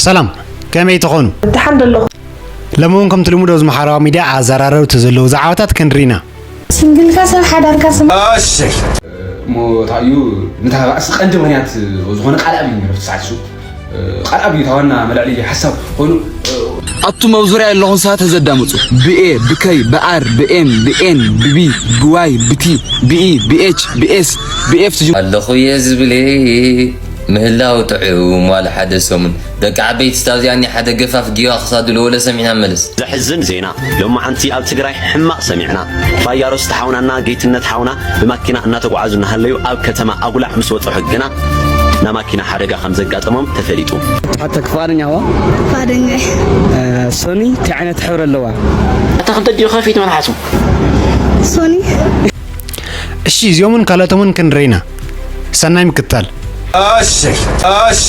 ሰላም፣ ከመይ ትኾኑ? ደሓን ደለኹ። ሎሚ እውን ከምቲ ልሙድ ኣብዚ ማሕበራዊ ሚድያ ኣዘራረብቲ ዘለዉ ዛዕባታት ክንርኢ ኢና። ሲንግልካ ሰብ ሓዳርካ ስማ። እሞ ታዩ ንታ ባእሲ ቀንዲ ምኽንያት ዝኾነ ቃል ኣብ እዩ ነብቲ ሰዓት እሱ ቃል ኣብ እዩ ታዋና መለዕሊ ሓሳብ ኮይኑ ኣቱም ኣብ ዙርያ ኣለኹም ሰባት ተዘዳምፁ ብኤ ብከይ ብኣር ብኤም ብኤን ብቢ ብዋይ ብቲ ብኢ ብኤች ብኤስ ብኤፍ ትጅ ኣለኹ እየ ዝብል ምህላው ጥዑም ዋላ ሓደ ሰሙን ደቂ ዓበይቲ ስታብ እዚኣኒ ሓደ ገፋፍ ጊዋ ክሳዱ ልወለ ሰሚዕና መለስ። ዘሕዝን ዜና ሎማዓንቲ ኣብ ትግራይ ሕማቕ ሰሚዕና። ፋያሮስ ተሓውናና ጌትነት ሓውና ብማኪና እናተጓዓዙ እናሃለዩ ኣብ ከተማ ኣጉላዕ ምስ በፅሑ ግና ናማኪና ሓደጋ ከም ዘጋጠሞም ተፈሊጡ። ሓተክ ፍቓደኛ ዋ? ፍቓደኛ እየ። ሶኒ እንታይ ዓይነት ሕብሪ ኣለዋ? ኣታ ክንተ ዲዩ ከፊት መልሓሱ? ሶኒ እሺ እዚኦምን ካልኦቶምን ክንርኢ ኢና። ሰናይ ምክትታል። እሺ እሺ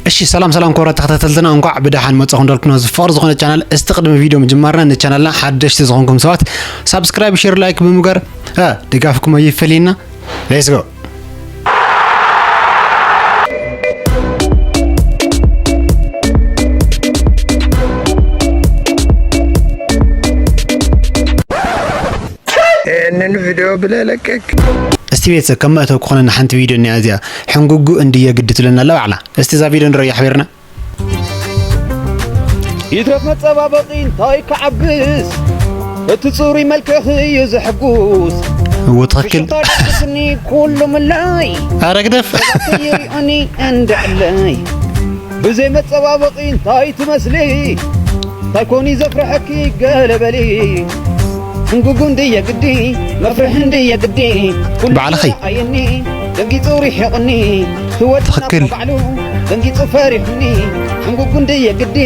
እሺ ሰላም ሰላም ክቡራት ተኸታተልትና እንኳዕ ብደሓን መጻኹም እንዳልኩ ነዚ ፍቕር ዝኾነ ቻናል እስቲ ቅድሚ ቪድዮ ምጅማርና ንቻናልና ሓደሽቲ ዝኾንኩም ሰባት ሳብስክራይብ ሼር ላይክ ብምግባር ድጋፍኩም ኣይፈለየና። Let's go። ይህንን ቪዲዮ ብለለቀቅ እስቲ ቤተሰብ ከም መእተው ክኾነና ሓንቲ ቪድዮ እኒኣ እዚኣ ሕንጉጉ እንድየ ግዲ ትብለና ኣላ ባዕላ እስቲ እዛ ቪድዮ ንረያ ሓቢርና ይትረፍ መጸባበቒ እንታይ ክዓብስ እቲ ጽሩይ መልክዕኺ እዩ ዘሐጉስ እዎ ትኽክል ሽታ ደስኒ ኩሉ ምላይ ኣረ ግደፍ ይሪኦኒ እንደዕለይ ብዘይ መጸባበቒ እንታይ ትመስሊ እንታይ ኮኒ ዘፍርሐኪ ገለበሊ እንጉጉ እንድየ ግዲ መፍርሒ እንድየ ግዲ ኩሉ ባዕልኺ። ኣየኒ ደንጊጹ ሪሒቕኒ ትወድና ትኽክል። ባዕሉ ደንጊጹ ፈሪሑኒ እንጉጉ እንድየ ግዲ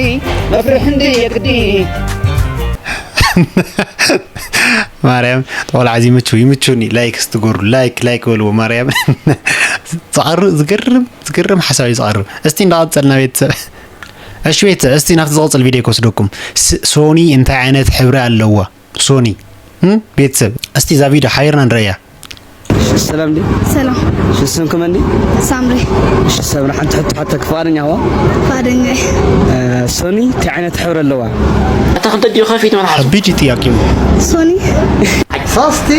መፍርሒ እንድየ ግዲ ማርያም ቆልዓ እዚ ይምቹ ይምቹኒ ላይክ ስትጎሩ ላይክ ላይክ በልዎ ማርያም ዝቐርብ ዝገርም ዝገርም ሓሳብ እዩ ዝቐርብ እስቲ እንዳቐፀልና ቤተሰብ እሺ ቤተሰብ እስቲ ናብቲ ዝቐፅል ቪድዮ ክወስደኩም ስ- ሶኒ እንታይ ዓይነት ሕብሪ ኣለዋ ሶኒ እም? ቤተሰብ እስቲ እዛ ቪድዮ ሓቢርና ንረእያ ሰላም እንዴ ሰላም እሺ ስምኩም እንዴ ሳምሪ እሺ ሰምሪ ሓንቲ ሕቶ ሓተክ ፍቓደኛ ዋ ፍቓደኛ እየ ሶኒ እንታይ ዓይነት ሕብሪ ኣለዋ ኣታ ክንተ ዲዩ ከፊት መልሓሱ ከቢድ እዩ ጥያቄ ሶኒ ሶስቲ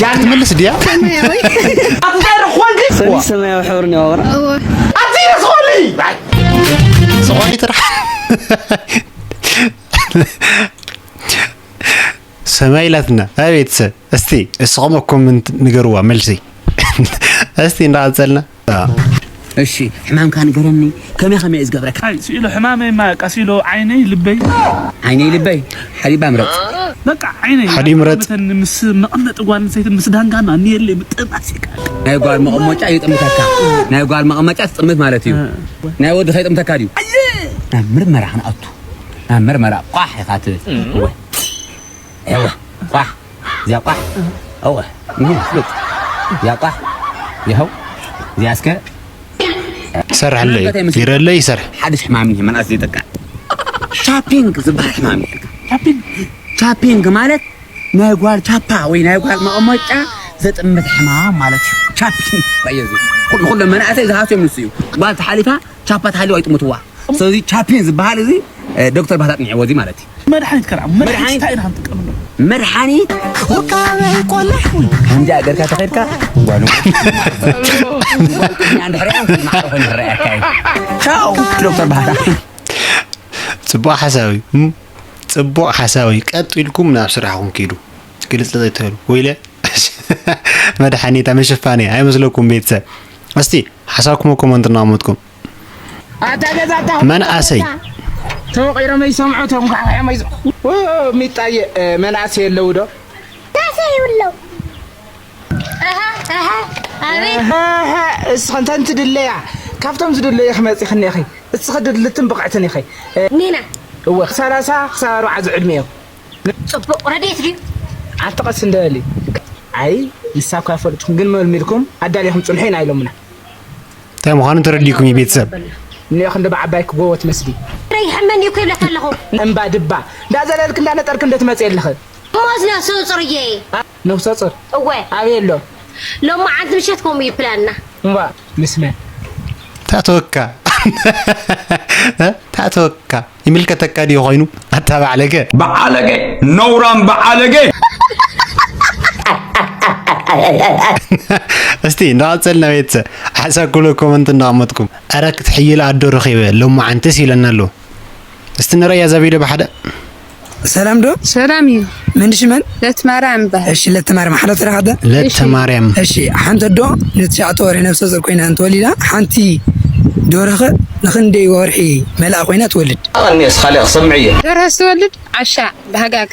ክትምልስ ድያ ሰማያዊ ሶኒ ሰማያዊ ሕብሪ ነው ወራ እወ ዝኾነ ጥራሕ ሰማይ ኢላትና ኣቤተሰብ እስቲ እስኹም ኮመንት ንገርዋ መልሲ እስቲ እንዳቐፀልና እሺ ሕማምካ ንገረኒ ከመይ ከመይ እዩ ዝገብረካ ኣይ ስኢሉ ሕማመይ ማ ቃሲሎ ዓይነይ ልበይ ዓይነይ ልበይ ሓሊባ ምረፅ በቃ ዓይነይ ሓዲ ምረፅ። መተን ምስ መቐመጢ ጓል ኣንስተይቲ ምስ ዳንጋና ንየለይ ምጥማት ይቃል ናይ ጓል መቐመጫ ይጥምተካ ናይ ጓል መቐመጫ ትጥምት ማለት እዩ ናይ ወዲ ከይጥምተካ ድዩ ናብ ምርመራ ክንኣቱ ናብ ምርመራ ቋሕ ኢኻ ትብል እወ እወ ቋሕ እዚኣ ቋሕ እወ እህ፣ ስሉጥ እዚኣ ቋሕ ይኸው እዚኣ እስከ ይሰርሐለይ ይረለይ ይሰርሕ ሓድሽ ሕማም እኒሀ መናእስ ዘይጠቅዕ ቻፒንግ ዝበሃል ሕማም እኒሀ ቻፒንግ ማለት ናይ ጓል ቻፓ ወይ ናይ ጓል መቐመጫ ዘጥምት ሕማም ማለት እዩ ቻፒንግ እዩ ኩሎም መናእሰይ ዝሃስዮም ንሱ እዩ ጓል ተሓሊፋ ቻፓ ተሃሊዋ ይጥምትዋ ስለዚ ቻፒን ዝበሃል እዚ ዶክተር ባህታ ጥኒዕዎ እዚ ማለት እዩ መድሓኒት ከርዓ መድሓኒት እንታይ ኢና ክንጥቀምሉ መድሓኒት ውቃበ ቆልሕ ከምዚ ኣገርካ ተኸድካ ጓኑ እንድሕሪያ ማዕረ ኮይኑ ክረኣየካ እዩ ቻው ዶክተር ባህታ ፅቡቕ ሓሳብ እዩ እም? ፅቡቕ ሓሳብ እዩ ቀጥ ኢልኩም ናብ ስራሕኩም ኪዱ ግልፅልፅ ይትበሉ ወይለ መድሓኒታ መሸፋኒ ኣይመስለኩም ቤተሰብ እስቲ ሓሳብኩም ኮመንት እናቐመጥኩም ኣታ ገዛ ኣታ መንኣሰይ ተወቂሮም ይሰምዑ ተንኳሕኳሖም ይዝ ሚጣየ መናእሰይ የለው ዶ ታሰይ ይብለው እስኸ እንተን ትድለያ ካብቶም ዝድለዩ ክመፂ ክኒኢኺ እስኸ ድልትን ብቕዕትን ኢኺ ኒና እወ ክሳብ ኣርባዓ ዝዕድሚዮ ፅቡቕ ረድኤት ድዩ ኣቲ ቀስ እንደበሊ ኣይ ንሳ እኳ ኣይፈልጥኩም ግን መልሚልኩም ኣዳሊኹም ጽንሑ ኢና ኢሎምና። እንታይ ምዃኑ ተረዲእኩም እዩ ቤተሰብ። ንዮ ክንዲ ብዓባይ ክጎወ ትመስሊ። ይሕመኒ እኮ ይብለካ ኣለኹ። እምባ ድባ እንዳዘለልክ እንዳነጠርክ እንደ ትመጽእ የለኸ። ሞዝ ነፍሰ ፁር እየ። ነፍሰ ፁር እወ ኣበይ ኣሎ? ሎማዓንቲ ምሸት ከምኡ እዩ ፕላንና። እምባ ምስ መን? ታተወካ ታተወካ ይምልከተካ ድዩ ኮይኑ ኣታ ባዕለገ። ባዓለገ ነውራም ባዓለገ። እስቲ እንዳቐጸልና ቤተሰብ ሓሳብ ክብሎ ኮመንት እንዳቐመጥኩም ኣረ ክትሕይል ኣዶ ረኺበ ሎማዓንትስ ይብለና ኣሎ። እስቲ ንረያ እዛ ቪድዮ ብሓደ። ሰላም ዶ? ሰላም እዩ። መንሽ መን? ለትማርያም ይበሃል። እሺ ለተማርያም ሓደ ተረኻተ። ለተማርያም። እሺ ሓንቲ ኣዶ ንትሽዓተ ወርሒ ነፍሰ ጡር ኮይና እንተወሊዳ ሓንቲ ዶርኸ ንኽንደይ ወርሒ መልኣ ኮይና ትወልድ? ኣቐኒ እስኻ ሊቕ ሰምዕየ። ደርሀ ስትወልድ ዓሻ ባህጋግ።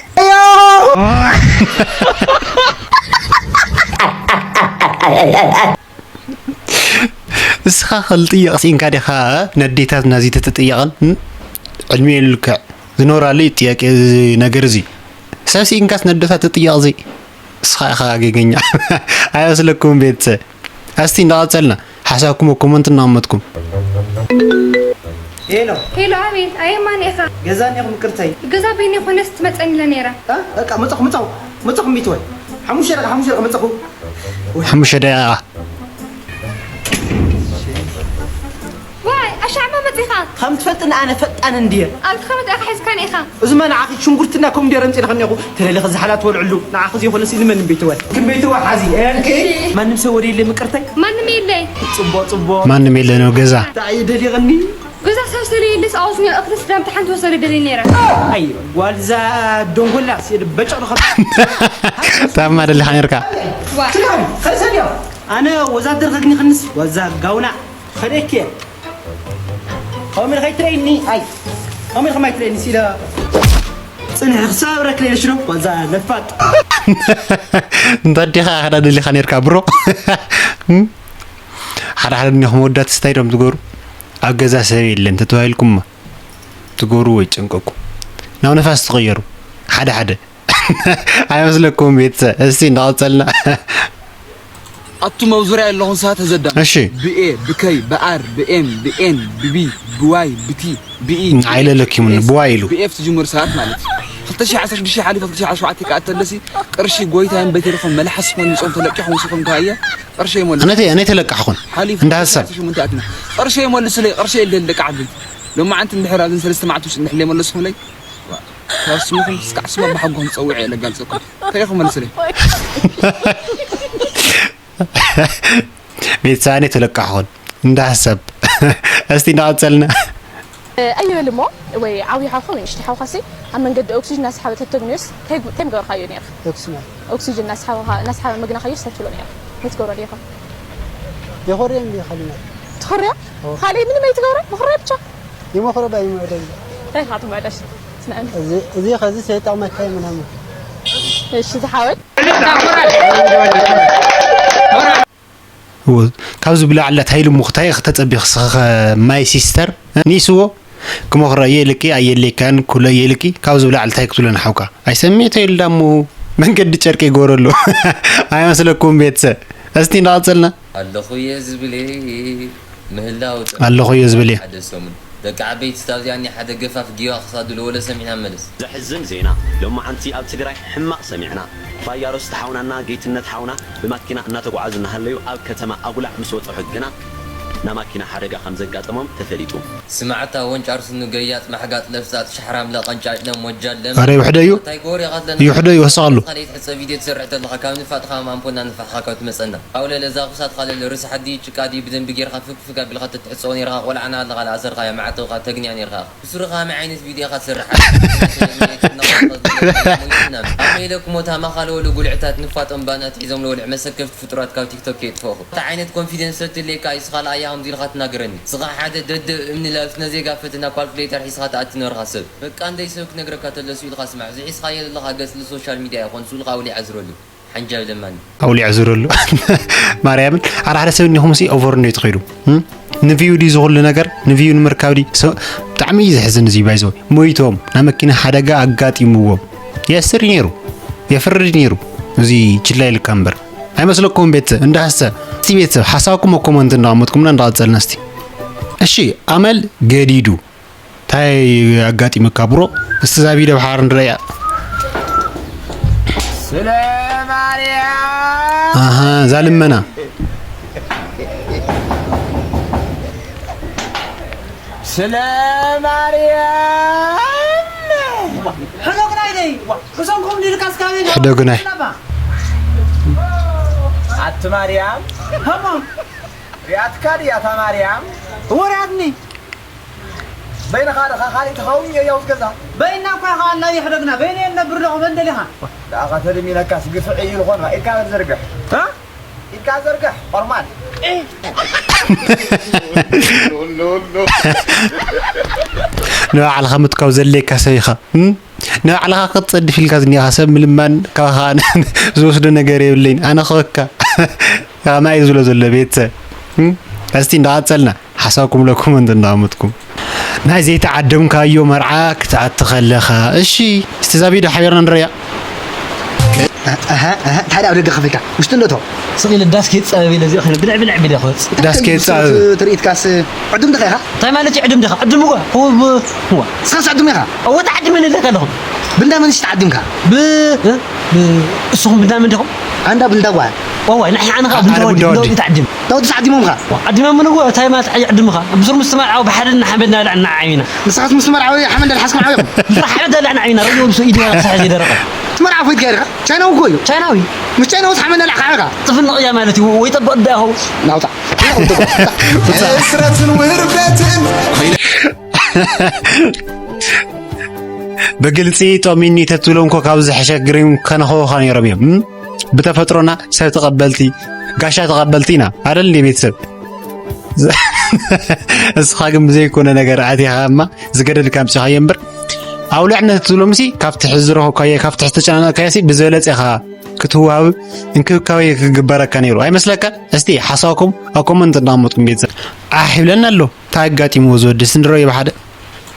እስኻ ከልጥየቕ ሲኢንካ ዲኻ ነዴታት ናዚ ተትጥየቐን ዕድሜ ልክዕ ዝኖራሉ እዩ ጥያቄ እዚ ነገር እዚ ሰብ ሲኢንካስ ነዴታት ትጥየቕ እዚ እስኻ ኢኻ ገገኛ ኣይመስለኩም ቤተሰብ እስቲ እንዳቐጸልና ሓሳብኩም ኮመንት እናቐመጥኩም ሄሎ ሄሎ ኣቤል ኣየማን ኢኻ ገዛ እኒኹም ቅርተይ ገዛ በይነ ኮነስ ትመፀኒ ኢለ ነይረ በቃ ምፀኹ ምፀኹ ምፀኹ ሚትወይ ሓሙሽተ ደቂቃ ሓሙሽተ ደቂቃ ምፀኹ ሓሙሽተ ደቂቃ ዋይ ኣሻዕማ መፂኻ ከም ትፈልጥኒ ኣነ ፈጣን እንድየ ኣብቲ ከመት ኢኻ ሒዝካኒ ኢኻ እዚማ ንዓኺ ሽንጉርትና ኮሚደረ ኣምፂእልኽኒ እኹ ተለሊኸ ዝሓላት ወልዕሉ ንዓኺ ዘይኮነስ ኢልመን ቤትወ ግን ቤትወ ሓዚ ማንም ሰብ ወደ የለ ምቅርተይ ማንም የለይ ፅቦ ፅቦ ማንም የለ ነው ገዛ እንታይ ደሊቕኒ ገዛ ሰብ ሰለ የለስ ኣውስኛ እኽልስ ዳምቲ ሓንቲ ወሰደ ደሊ ነይረ ኣይ ጓልዛ ደንጎላ ሲድ በጨቕ ኸ ታማ ደሊኻ ነርካ ክላም ኸሰልዮ ኣነ ወዛደር ኸግኒ ኸንስ ወዛ ጋውና ኸደኬ ከምኡ ኢልካ ኣይትረይኒ ኣይ ከምኡ ኢልካ ኣይትረይኒ ሲለ ፅንሕ ክሳብ ረክለ ኢልሽ ነው ዋዛ ለፋጥ እንተ ኣዴኻ ኣኸዳ ደሊኻ ነርካ ብሮ ሓደ ሓደ እኒኹም ወዳት ስታይ ዶም ትገሩ ኣብ ገዛ ሰብ የለን ተተባሂልኩምማ ትገሩ ወይ ጨንቀኩም ናብ ነፋስ ትቕየሩ ሓደ ሓደ ኣይመስለኩም ቤተሰብ እስቲ እንዳቐጸልና ኣቱም ኣብ ዙርያ ኣለኹም ሰባት ተዘዳም እሺ ብኤ ብከይ ብኣር ብኤም ብኤን ብቢ ብዋይ ብቲ ብኢ ንዓይ ለለኪሙኒ ብዋይ ኢሉ ብኤፍ ትጅምሩ ሰባት ማለት እዩ ክልተ ሺሕ ዓሰርተ ሽዱሽተ ሓሊፉ ክልተ ሺሕ ዓሰርተ ሸውዓተ ይከኣል ተለሲ ቅርሺ ጎይታን በቲርኹም መልሓስኹም ይጾም ተለቂኹም ስኹም ከኣየ ቅርሺ ይመልስ ኣነተ ኣነተ ለቃሕኹን ሓሊፉ እንዳ ሐሳብ ሽሙንተ ኣትና ቅርሺ ይመልስለይ ቅርሺ የለን ደቂ ዓበይቲ ሎማዓንቲ እንድሕር ኣብዘን ሰለስተ መዓልቲ ውሽጢ እንድሕር ለይመለስኹምለይ ካብ ስምኹም እስካዕ ስማ ብሓጎም ዝጸውዕ እየ ለጋልጸኩም እንታይ ኢኹም መልስለይ ቤተሰባኒ ተለቃሕኹን እንዳ ሐሳብ እስቲ እንዳቐጸልና ኣይበል እሞ ወይ ዓብዪ ሓውካ ወይ ንእሽተይ ሓውካሲ ኣብ መንገዲ ኦክሲጅን እናሰሓበ ተተግንዮስ እንታይ እንታይ ምገበርካዮ ነይርካ? ኦክሲጅን ማለት ኦክሲጅን እናሰሓበ እናሰሓበ መግናኻዮስ እንታይ ትብሎ ነይርካ? እንታይ ትገብሮ ነይርካ? የኾርየን እንዲ ኻሊና ትኾርያ? ካልእ ምንም ኣይትገብሮ? መኾርያ ብቻ? ይመኽሮ ባ ይመኽረኒ እንታይ ኢኻ ትመለስ? ስምዐኒ እዚ እዚ ኸዚ ሰይጣን መካይ ምናምን እሺ ዝሓወይ እዎ፣ ካብዚ ብላዕሊ እንታይ ኢሉ እሞ ክታይ ኢኺ ተጸቢኺ ስኺ ኸ my sister? እ? ንእስዎ ክመኽሮ እየ ኢልኪ ኣየድልየካን ኩሎ እየ ኢልኪ ካብዚ ብላዕሊ እንታይ ክትብሎ ንሓውካ? ኣይሰምዕ ተይሉ ዳሞ መንገዲ ጨርቂ ይግበረሉ ኣይመስለኩም ቤተሰብ? እስቲ እንዳቐጸልና። ኣለኹ እየ ዝብል እየ ምህላው ጥራይ ኣለኹ እየ ዝብል እየ። ሓደ ሰሙን። ደቂ ዓበይቲ ስታብ እዚኣ እኒኣ ሓደ ገፋፍ ጊዋ ክሳዱ ለወለ ሰሚዕና ንመለስ። ዘሕዝን ዜና ሎማዓንቲ ኣብ ትግራይ ሕማቕ ሰሚዕና። ፋያሮ ስተ ሓውናና ጌትነት ሓውና ብማኪና እናተጓዓዙ እናሃለዩ ኣብ ከተማ ኣጉላዕ ምስ በፅሑ ግና ናማኪና ሓደጋ ከምዘጋጠሞም ተፈሊጡ። ስማዕታ ወንጫር ስኑ ገያፅ ማሕጋፅ ለፍፃፅ ሻሕራም ለቐንጫጭ ለም ወጃል ለም ኣረ ይውሕደዩ እንታይ ጎር የቐትለና ይውሕደዩ ወስቐሉ ካልእ ትሕፀ ቪድዮ ትሰርሕ ተለኻ ካብ ንፋጥኻ ማንፖና ንፋሕኻ ካብ ትመፀና ኣውለለ ዛኹሳት ኻለለ ርስሓት ድዩ ጭቃ ድዩ ብደንቢ ጌርኻ ፍግ ፍግ ኣቢልካ ተትሕፀቦ ነይርኻ ቆልዓ እናሃለኻ ዝኣሰርኻያ መዓተብኻ ተግንያ ነይርኻ ኢኻ ብስሩ ኸመይ ዓይነት ቪድዮ ኢኻ ትሰርሕ ኣለኻ ኣብ ሜለ ክሞት ሃማኻ ለወሉ ጉልዕታት ንፋጦም ባናት ሒዞም ለወልዕ መሰከፍቲ ፍጡራት ካብ ቲክቶክ ከየጥፈእኹ እንታይ ዓይነት ኮንፊደንስ ተትህልየካ እዩ ስኻ ለኣያ ከምዚ ኢልኻ ትናገረኒ ስኻ ሓደ ደደብ እምኒ ለፍትነ ዜጋ ፈትና ኳልኩሌተር ሒዝኻ ትኣቲ ነበርኻ ሰብ በቃ እንደይ ሰብ ክነግረካ ተለሱ ኢልኻ ስማዕ እዚ ሒዝኻዮ ዘለኻ ገጽ ልሶሻል ሚድያ ይኾን ሱልኻ ኣውሊዕ ኣዝረሉ ሓንጃብ ለማኒ ኣውሊዕ ዝረሉ ማርያምን ሓደ ሓደ ሰብ እኒኹም ሲ ኦቨር እንደ ትኸይዱ ንቪዩ ድዩ ዝኹሉ ነገር ንቪዩ ንምርካብ ድዩ ብጣዕሚ እዩ ዘሕዝን እዚ ባይዘ ሞይቶም ናይ መኪና ሓደጋ ኣጋጢምዎም የስር ነይሩ የፍርድ ነይሩ እዚ ችላ ኢልካ እምበር። ኣይመስለኩም ቤተሰብ? እንዳሃሰ እስቲ ቤተሰብ ሓሳብኩም ኣብ ኮመንት እንዳቐመጥኩምና እንዳቐጸልና እስቲ። እሺ፣ ኣመል ገዲዱ። እንታይ ኣጋጢሙካ ብሮ? እስቲ እዛ ቪድዮ ብሓር ንረያ። ስለ ማርያም። ኣሃ፣ እዛ ልመና። ስለ ማርያም። ሕዶ ግናይ ደይ። እዞም ከም ልልካ እስካበይ ነው። ሕዶ ግናይ። ኣቲ ማርያም። ሃማ። ሪኣትካ ድያ እታ ማርያም? ወሪኣትኒ። በይንኻ ድኻ ካልእ ትኸውን እየ ያውስ ገዛ። በይና እኳ ኢኻ ኣላ ይሕደግና። በይነ የነብር ለኹ መን ደሊኻ? ደኣ ከተድም ኢለካስ ግፍዒ እዩ ዝኾን። ኢድካ ዘርግሕ። እ? ኢድካ ዘርግሕ፣ ቆርማን። ንባዕልኻ ምትካው ዘድልየካ ሰብ ኢኻ። እም? ንባዕልኻ ክትጸድፍ ኢልካ ዝኒኻ ሰብ ምልማን፣ ካባኻ ዝወስዶ ነገር የብለይን። ኣነ ክበካ። ከማይ ዝብሎ ዘሎ ቤተሰብ። እም? እስቲ እንዳቐጸልና ሓሳብኩም ለኩም እንተ እንዳቐመጥኩም። ናይ ዘይተዓደምካዮ መርዓ ክትኣቲ ከለኻ። እሺ፣ እስቲ እዛ ቪድዮ ሓቢርና ንረያ። ኣሃ፣ ኣሃ፣ እንታይ ደኣ ኣብ ደገ ከፊልካ? ውሽጢ እንዶ እቶ። ስቕ ኢለ ዳስ ከይጻበብ ኢለ እዚኣ ኮይነ ብልዕ ብልዕ ቢለ ክወጽእ። ዳስ ከይጻበብ። ትርኢትካስ ዕዱም ዲኻ ኢኻ? እንታይ ማለት እዩ ዕዱም ዲኻ? ዕዱም እኮ፣ እኮ ብ-፣ እዋ። ንስኻስ ዕዱም ኢኻ? እወ፣ ተዓዲመ ንብለካ ኣለኹ። ብእንዳ መን እሺ ተዓዲምካ? ብ-፣ እ? ብ-፣ እስኹም ብእንዳ መን ዲኹም? ኣንዳ ብእንዳ ጓል። ዋዋይ፣ ንሕና ኣነ ኸኣ ኣነ ብእንዳ ወዲ፣ ብእንዳ ወዲ። ብእንዳ ወዲ ተዓዲም። ናውቲ ተዓዲሞምኻ? ዋ፣ ዓዲሞም ምን እኮ፣ እንታይ ማለት ዓዲ ዓድምኻ? ብሱር ምስ ትመርዓዊ ብሓደ እናሓመድና ኢልና ዓሚና። ንስኻስ ምስ ትመርዓዊ ሓመድ ኣልሓስኩም ዓብኹም? ብሱር ሓመድ ኣልሓና ዓሚና፣ ረድዮ ምስ ኢድና ክሳሕ ዘይደረቐ። ትመርዓ ፎይት ጋር ኢኻ? ቻይናዊ እኮ እዩ። ቻይናዊ? ምስ ቻይናዊ ዝሓመድ ኣልሓኻ ኢኻ? ጥፍንቕ እያ ማለት እዩ። ወይ ጠበቕ ዳ ይኸውን? ናውታ። እሳትን ውርደትን ብግልጺ ጦሚኒ ተትብሎም እኮ ካብ ዝሕሸ ግሪም ከነኸውኻ ነይሮም እዮም። እም? ብተፈጥሮና ሰብ ተቐበልቲ፣ ጋሻ ተቐበልቲ ኢና። ኣደል እንዴ ቤተሰብ? እስኻ ግን ብዘይኮነ ነገር ኣቲኻ እማ ዝገደድካ ኣምጺኻዮ እምበር፣ ኣውልዕነት ትብሎምሲ ካብቲ ሕዚ ዝረኸብካዮ፣ ካብቲ ሕዚ ተጨናነቕካዮሲ ብዝበለጸ ኢኻ ክትዋብ እንክብካቤ ክግበረካ ነይሩ። ኣይመስለካ? እስቲ ሓሳብኩም ኣብ ኮመንት እንዳቐመጥኩም ቤተሰብ። ኣሕ ይብለና ኣሎ። እንታይ ኣጋጢምዎ ዝወዲ ስንድሮ ይብሓደ?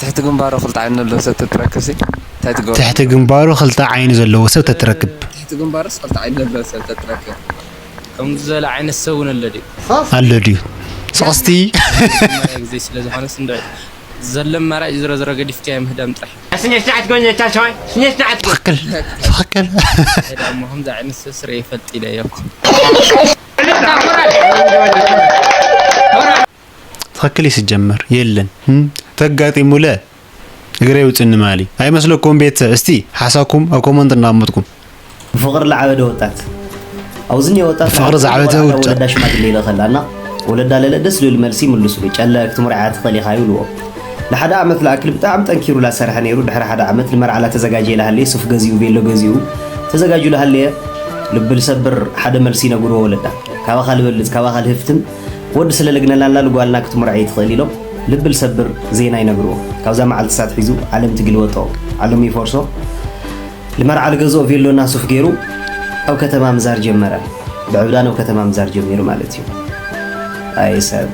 ትሕቲ ግንባሩ ክልተ ዓይኒ ዘለዎ ሰብ ተትረክብሲ እንታይ ትገብሮ? ትሕቲ ግንባሩ ክልተ ዓይኒ ዘለዎ ሰብ ተትረክብ። ትሕቲ ግንባሩስ ክልተ ዓይኒ ዘለዎ ሰብ ተትረክብ። ከምዚ ዝበለ ዓይነት ሰብ እውን ኣሎ ድዩ? ኣሎ ድዩ? ስቕስቲ። መጀመርያ ግዜ ስለ ዝኾነስ እንድዒ ዘሎ ኣማራጭ ዝሮ ዝሮ ገዲፍካዮ ምህዳም ጥራሕ። ስኘት ናዓት ጎኘ ቻል ሸዋይ፣ ስኘት ናዓት። ትኽክል፣ ትኽክል። እሞ ከምዚ ዓይነት ሰብ ስርኤ ይፈልጥ ኢለ እየ እኮ። ትኽክል እዩ ሲጀመር የለን። እም? ተጋጢሙለ እግረ ይውፅኒ ማሊ። ኣይመስለኩም ቤተሰብ? እስቲ ሓሳብኩም ኣብ ኮመንት እንዳመጥኩም። ብፍቕሪ ዝዓበደ ወጣት። ኣብዚ እኒኦ ወጣት ብፍቕሪ ዝዓበደ ወጣት። ወለዳ ሽማግሌ ይልእኸላ እና ወለዳ ለለ ደስ ዝብል መልሲ ይምልስሉ። ጨለ ክትምርዓያ ትኽእል ኢኻ ይብልዎ። ንሓደ ዓመት ዝኣክል ብጣዕሚ ጠንኪሩ ላሰርሐ ነይሩ። ድሕሪ ሓደ ዓመት ልመርዓ ላተዘጋጀየ ላሃለየ ሱፍ ገዚኡ ቬሎ ገዚኡ ተዘጋጁ ላሃለየ ልቢ ልሰብር ሓደ መልሲ ይነግርዎ ወለዳ። ካባኻ ልበልጽ፣ ካባኻ ልህፍትም ወዲ ስለ ልግነላና ልጓልና ክትምርዖ ይትኽእል ኢሎም ልቢ ልሰብር ዜና ይነግርዎ። ካብዛ መዓልቲ ሳት ሒዙ ዓለም ትግልበጦ፣ ዓለም ይፈርሶ። ልመርዓ ልገዝኦ ቬሎና ሱፍ ገይሩ ኣብ ከተማ ምዛር ጀመረ። ብዕብዳን ኣብ ከተማ ምዛር ጀሚሩ ማለት እዩ። ኣይ ሰብ።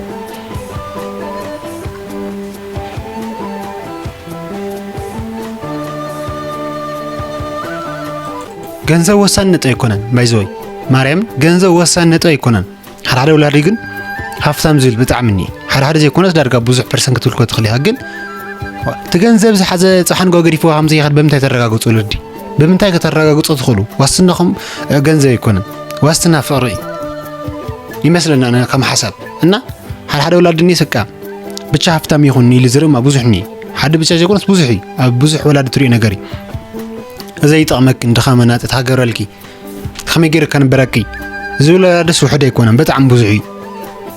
ገንዘብ ወሳኒ ነጥቢ ኣይኮነን። ባይዘወይ ማርያም ገንዘብ ወሳኒ ነጥቢ ኣይኮነን። ሓደ ሓደ ወላዲ ግን ሃፍታም ዝብል ብጣዕሚ እኒ ሓደ ሓደ ዘይኮነስ ዳርጋ ብዙሕ ፐርሰንት ክትብል እኮ ትኽእል ኢኻ። ግን እቲ ገንዘብ ዝሓዘ ጸሓን ጓገዲፍዎ ከም ዘይኸድ ብምንታይ ተረጋግጹ ወለዲ? ብምንታይ ከተረጋግጹ ትኽእሉ? ዋስትናኹም፣ እ፣ ገንዘብ ኣይኮነን። ዋስትና ፍቕሪ እዩ ይመስለና ኣነ ከም ሓሳብ። እና ሓደ ሓደ ወላዲ እኒ ስቃ ብቻ ሃፍታም ይኹን ኢሉ ዝርእማ ብዙሕ እኒ ሓደ ብቻ ዘይኮነስ ብዙሕ እዩ። ኣብ ብዙሕ ወላዲ ትሪኦ ነገር እዩ። እዚ ይጠቕመኪ፣ ንድኻ መናጢ ተሃገረልኪ። ከመይ ገይረ ከንብረኪ ዝብል ደስ ውሕድ ኣይኮነን፣ ብጣዕሚ ብዙሕ እዩ።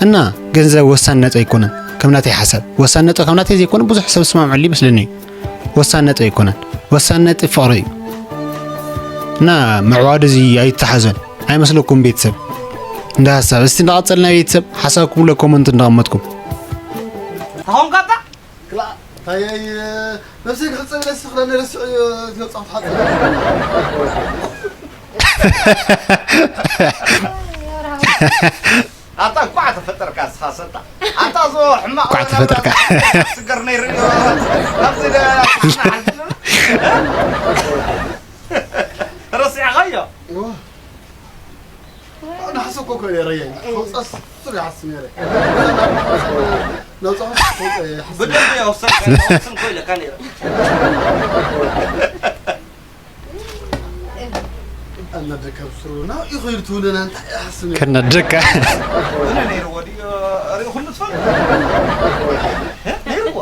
እና ገንዘብ ወሳኒ ነጥቢ ኣይኮነን፣ ከም ናተይ ሓሳብ። ወሳኒ ነጥቢ ከም ናተይ ዘይኮነ ብዙሕ ሰብ ዝስማምዐሉ ይመስለኒ እዩ። ወሳኒ ነጥቢ ኣይኮነን፣ ወሳኒ ነጥቢ ፍቕሪ እዩ። እና ምዕዋዱ እዚ ኣይተሓዞን ኣይመስለኩም ቤተሰብ? እንደ ሓሳብ እስቲ እንዳቐጸልና ቤተሰብ ሓሳብኩም ለ ኮመንት እንዳቐመጥኩም። ኣኾንካ እባ ክላ ታየይ ነብሰይ ክሕጸብ ኢለ ዝስኽረኒ ረሲዑ ዝወጻኹ ተሓጸብ። ኣታ እንኳዕ ተፈጠርካ እስኻ ሰጣ። ኣታ ዞ ሕማቕ እንኳዕ ተፈጠርካ። ስገር ነይሩ እዩ። ኣብዚ ደ-፣ ረሲዕኻዮ? እዋ። ንሓሰብ እኮ ኮይነ ረየ። ከውፅኣስ ስር ይሓስብ ነይረ። ነብፅሖ ከውፅእ ይሓስብ። ብደንብ ያው ሰ ስም ኮይነ ካኔራ እናደከብ ስሩ ና ይኸይድ ትውለና እንታይ ይሓስብ ነይረ። ከናደካ እነ ነይሩ ወዲ ሪእኹሉ ትፈልጥ ነይርዎ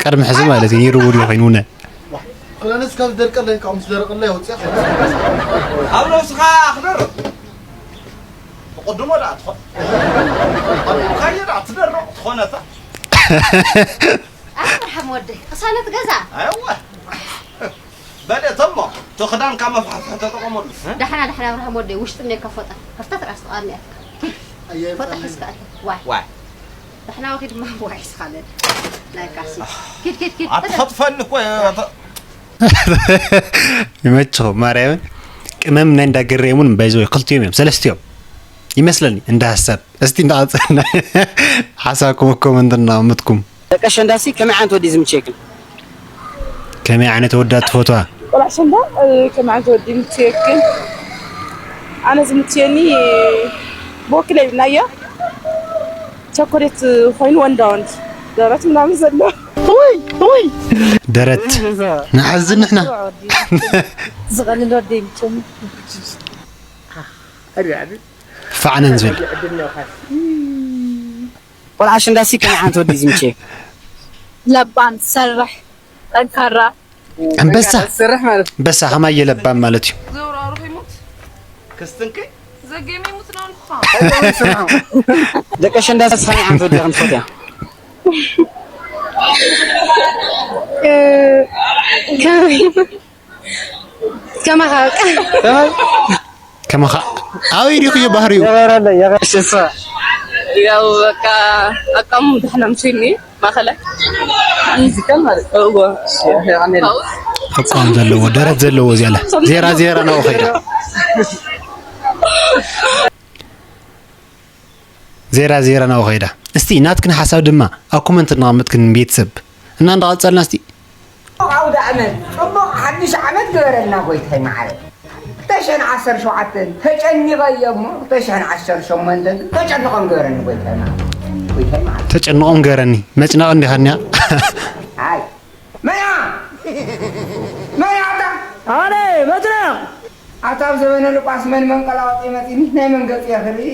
ቅድሚ ሕዚ ማለት እዩ ነይሩ ውዲ ኮይኑ ነ ክለንስ ካብ ዝደርቀለይ ካብ ምስ ደረቀለይ ወፅያ ኣብ ነብስኻ ክደርቕ ብቕድሞ ደኣ ትኾን ካየ ደኣ ትደርቕ ትኾነታ ኣብርሃም ወደይ ቅሳነት ገዛ ኣይዋ በለ ተሞ እቲ ክዳንካ መፍሓፍሒ ተጠቐመሉ ዳሕና ዳሕና ኣብርሃም ወደይ ውሽጢ እኒኦ ከፎጣ ከፍተት ራስ ተቃሚያትካ ፎጣ ሒዝካ ኣለ ዋይ ዋይ ዳሕና ወኺድ ድማ ዋይ ስኻለ ናይ ካሲ ኪድ ኪድ ኪድ ኣትኸጥፈኒ እኮ ይመችኹም ማርያምን ቅመም ናይ እንዳገረየሙን ባይዘ ክልቲኦም እዮም ሰለስቲኦም ይመስለኒ እንደ ሀሳብ እስቲ እንዳቐፀልና ሓሳብኩም ኮመንት እናቐምጥኩም ደቂ ኣሸንዳሲ ከመይ ዓይነት ወዲ ዝምችየክን? ከመይ ዓይነት ወዳ ትፈትዋ ቆልዓ ኣሸንዳ ከመይ ዓይነት ወዲ ይምችየክን? ኣነ ዝምችየኒ ብወኪል የብልናዮ ቸኮሌት ኮይኑ ወንዳ ወንድ ደረት ምናምን ዘሎ ደረት ንሓዝን ንሕና ዝቐልል ወዲ ይምችየኒ። ፋዕነን ዝብል ቆልዓ ኣሸንዳሲ ከመይ ዓይነት ወዲ ዝምችየ? ለባም ዝሰርሕ ጠንካራ ኣንበሳ ዝሰርሕ ማለት ኣንበሳ ከማየ ለባም ማለት እዩ ዘውራሩ ከይሞት ክስትንኪ ዘጌመ ይሙት ነው ልኳ ደቂ ኣሸንዳሲ ከመይ ዓይነት ወዲ ከም ትፈትያ? ከማኻ በቃ ከማኻ ኣበይ ዲኹዮ ባህሪኡ የበረለ የበረሽ እሷ ያው በቃ ኣቃሙ ደሕና ምሽኒ ማኸለ ይዝከም ማለት እዎ ኣቋም ዘለዎ ደረት ዘለዎ እዚኣለ ዜራ ዜራ ናብኡ ኸይዳ ዜራ ዜራ ናብኡ ኸይዳ እስቲ ናትክን ሓሳብ ድማ ኣብ ኮመንት እናቐመጥክን ቤተሰብ እና እንዳቐፀልና እስቲ ኣውደ ዓመት ጽቡቕ ሓድሽ ዓመት ግበረልና ጎይታይ መዓረ ክልተ ሽሕን ዓሰርተ ሸውዓተን ተጨኒቐ እየ እሞ ክልተ ሽሕን ዓሰርተ ሸሞንተን ግን ተጨንቖም ግበረኒ ጎይታይ መዓረ ጎይታይ መዓረ ተጨንቖም ገረኒ መጭነቕ እንዲኻ እኒኣ ኣይ መያ መያ ኣታ ኣነ መድረኽ ኣታ ኣብ ዘበነ ሉቃስ መን መንቀላወጢ መፂኒ ናይ መን ገፂ ክርኢ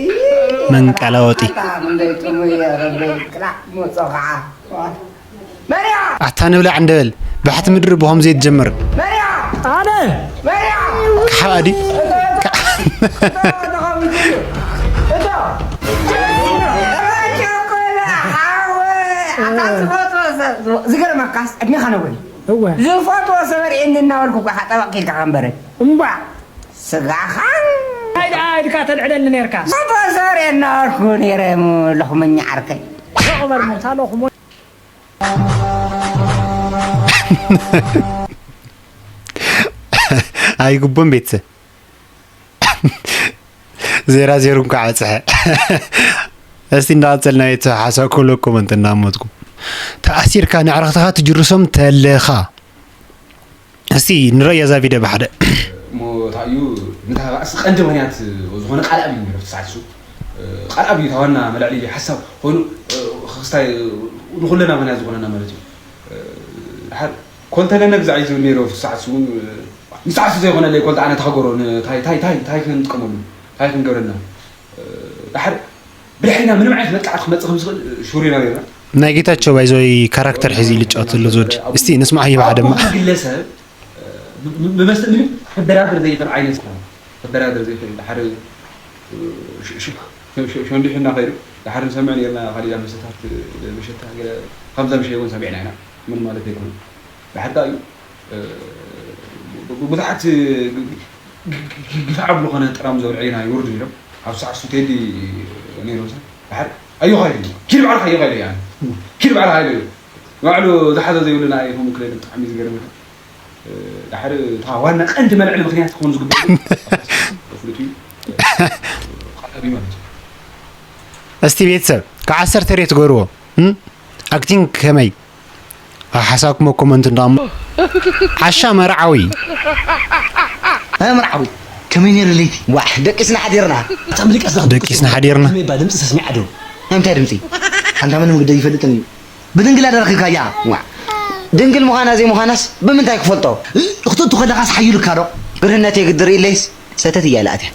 መንቀላወጢ ኣታ ክንደይ ጥሙየ ረበይ ቅላዕ መፆ ከዓ መርያ ኣታ ንብላዕ እንደበል ባሕቲ ምድሪ ብኸምዚ እየ ትጀምር መርያ ኣነ መርያ ክሓባዲ ዝገርመካስ ዕድሜኻ ነዊሕ እዩ እወ ዝፈትዎ ሰብ ርእየኒ እናበልኩ እኳ ጠበቕ ኢልካ ከንበረ እምባ ስጋኻ ኣይ ደኣ ኢልካ ተልዕለኒ ነርካ ዝፈትዎ ሰብ ርእየ እናበልኩ ነይረ ለኹመኛ ዓርከይ ዑመር ሞሳ ለኹሞ ኣይግቡን ቤተሰብ ዜራ ዜሩ እንኳ ዓፅሐ እስቲ እንዳቐፀልና ቤተሰብ ሓሳብ ኮለኩም እንተ እናሞትኩም ተኣሲርካ ንዕረኽትኻ ትጅርሶም ተለኻ እስቲ ንረእያ እዛ ቪድዮ ብሓደ እሞ እንታይ እዩ ንታ ባእሲ ቀንዲ ምክንያት ዝኾነ ቃል ኣብ እዩ ነይሩ ሰዓት እሱ ቃል ኣብ እዩ ታዋና መላዕሊ ሓሳብ ኮይኑ ክስታይ ንኩለና ምክንያት ዝኾነና ማለት እዩ ድሓር ኮልተለነ ግዛዕ እዩ ዝብል ነይሩ ሰዓት እሱ እውን ንሰዓት ዘይኮነለይ ኮልተ ኣነ ተሃገሮ ታይ ታይ ታይ ታይ ክንጥቀመሉ ታይ ክንገብረልና ድሓር ብድሕሪና ምንም ዓይነት መጥቃዕቲ ክመፅእ ከም ዝኽእል ሹር ኢና ነርና ናይ ጌታቸው ባይዘወይ ካራክተር ሒዙ ኢሉ ጫወት ዘሎ ዝወዲ እስቲ ንስማዕ ይብዓ ድማ ግለሰብ ብመስተ ምንም ክደራደር ዘይኽእል ዓይነት ክደራደር ዘይኽእል ሓደ ሸንዲሑ እናኸይዱ ድሓር ንሰምዕ ነርና ካሊዳ መሰታት መሸታ ከምዛ ምሸ እውን ሰሚዕና ኢና ምን ማለት ኣይኮነ ብሓታ እዩ ብዙሓት ግፍዓዊ ዝኾነ ጠራሙዝ ኣብ ልዕሊና ይወርዱ ነይሮም። ኣብ ሰዓት እሱ ቴዲ ነይሩ ምሳይ ድሓር ኣዮኻ ኢሉ ኪድ ባዕልኻ ኣዮኻ ኢሉ እያ ኪድ ባዕልኻ ኢሉ እዩ ንባዕሉ ዝሓዞ ዘይብሉ ንዓይ ከምኡ ክለኒ ብጣዕሚ እዩ ዝገርመካ ድሓር እታ ዋና ቀንዲ መልዕሊ ምክንያት ክኾን ዝግበሩ ፍሉጥ እዩ ካልኣብ እዩ ማለት እዩ እስቲ ቤተሰብ ካብ ዓሰርተ ሬት ገርዎ ኣክቲንግ ከመይ ሓሳብኩም ኮመንት እንዳሞ ዓሻ መርዓዊ መርዓዊ ከመይ ነይሩ ለይቲ? ዋሕ፣ ደቂስና ሓዲርና። እታ ምልቀስ ዶ ደቂስና ሓዲርና። ከመይ እባ ድምፂ ተስሚዓ ዶ? ናይ ምንታይ ድምፂ? ኣንታ ምንም ግደ ይፈልጥን እዩ። ብድንግል ኣደረኽካያ። ዋሕ፣ ድንግል ምዃና ዘይምዃናስ ብምንታይ ክፈልጦ? እኽትእቱ ከለኻስ ሓይሉካ ዶ? ግርህነት የግድር ኢለይስ ሰተት እያ ኢላ ኣትያ።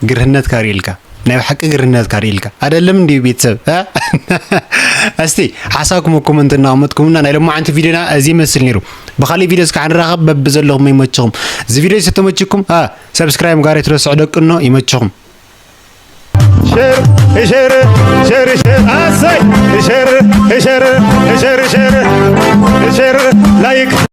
ግርህነትካ ርእልካ፣ ናይ ብሓቂ ግርህነትካ ርእልካ። ኣደለም እንዲዩ ቤተሰብ፣ እ? እስቲ ሓሳብኩም ኣብ ኮመንት እናቐመጥኩምና ናይ ሎማዓንቲ ቪድዮና እዚ ይመስል ነይሩ። ብኻሊእ ቪድዮ እስካዕ ንራኸብ፣ በብዘለኹም ይመችኹም። እዚ ቪድዮ ዝተመችኩም፣ እ፣ ሰብስክራይብ ጋር ኣይትረስዑ ደቅኖ፣ ይመችኹም። ሸር፣ ሸር፣ ሸር፣ ሸር፣ ኣሰይ! ሸር፣ ሸር፣ ሸር፣ ሸር፣ ሸር፣ ላይክ